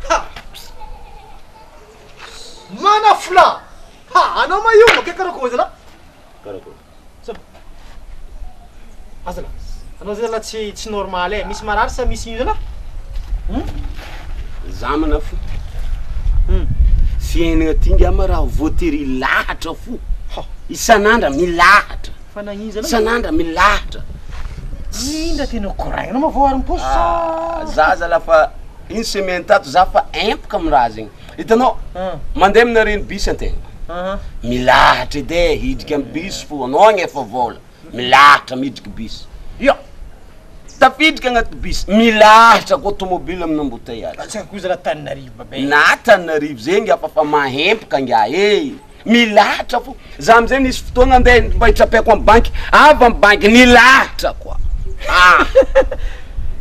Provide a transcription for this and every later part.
Ha! Manafla! Ha! Anao ma io ke karakory zalahy? Karakory? Azalahy, anao zay zalahy tsy tsy normal e, misy marary sa misy ino zalahy? Hum? Za manafo. Hum. Fiainagna ty ngamba raha voatery hilahatra fo. Ha! Isan'andra milahatra. Fa nagnino zalahy? Isan'andra milahatra. Ino raha tianao koragnina anao ma vao arim-paosy sa? Za zalahy fa une semaine tato za fa empaka amy raha zegny. Hitanao, mandeha amina reny bus antegna, milahatra edy e, hidriky amy bus fo, anao agnefa vôla, milahatra midriky bus, Ia! Tafidriky agnaty bus, milahatra koa tomobile amin'ny embouteillage. Antsika koa zalahy Tananarive babe. Na Tananarive zegny ngiahy fa fa mahempaka ngiahy e! Milahatra fo, za amizay nisy fotoagna andeha mba hitrapeko amy banky, avy amy banky nilahatra koa, ah!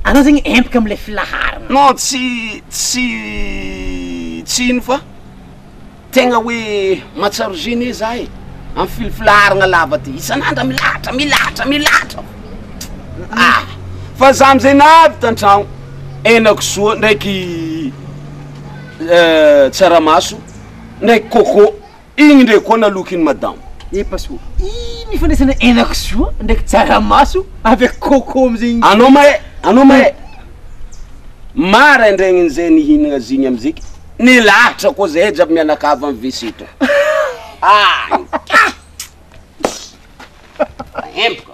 Anao zegny empaka amle filaharana. Non tsy tsy tsy ino fa tegna hoe mahatsiaro gêné za e, amy fil- filaharagna lava ty, isan'andra milahatra milahatra milahatra ah! Fa za amizay navy tan-tragno, henakisoa ndraiky tsaramaso. Ndraiky coco, igny ndray koa nalokin'i madamo. Efa soa. Ino ifandraisana henakisoa ndraiky tsaramaso avec coco amizay igny? Anao mahay, anao mahay. Maraindraignin'izay nihinagna azy igny amizay, nilahatra koa zahay jiaby mianakavy amy WC tao. Ah! Hempoka.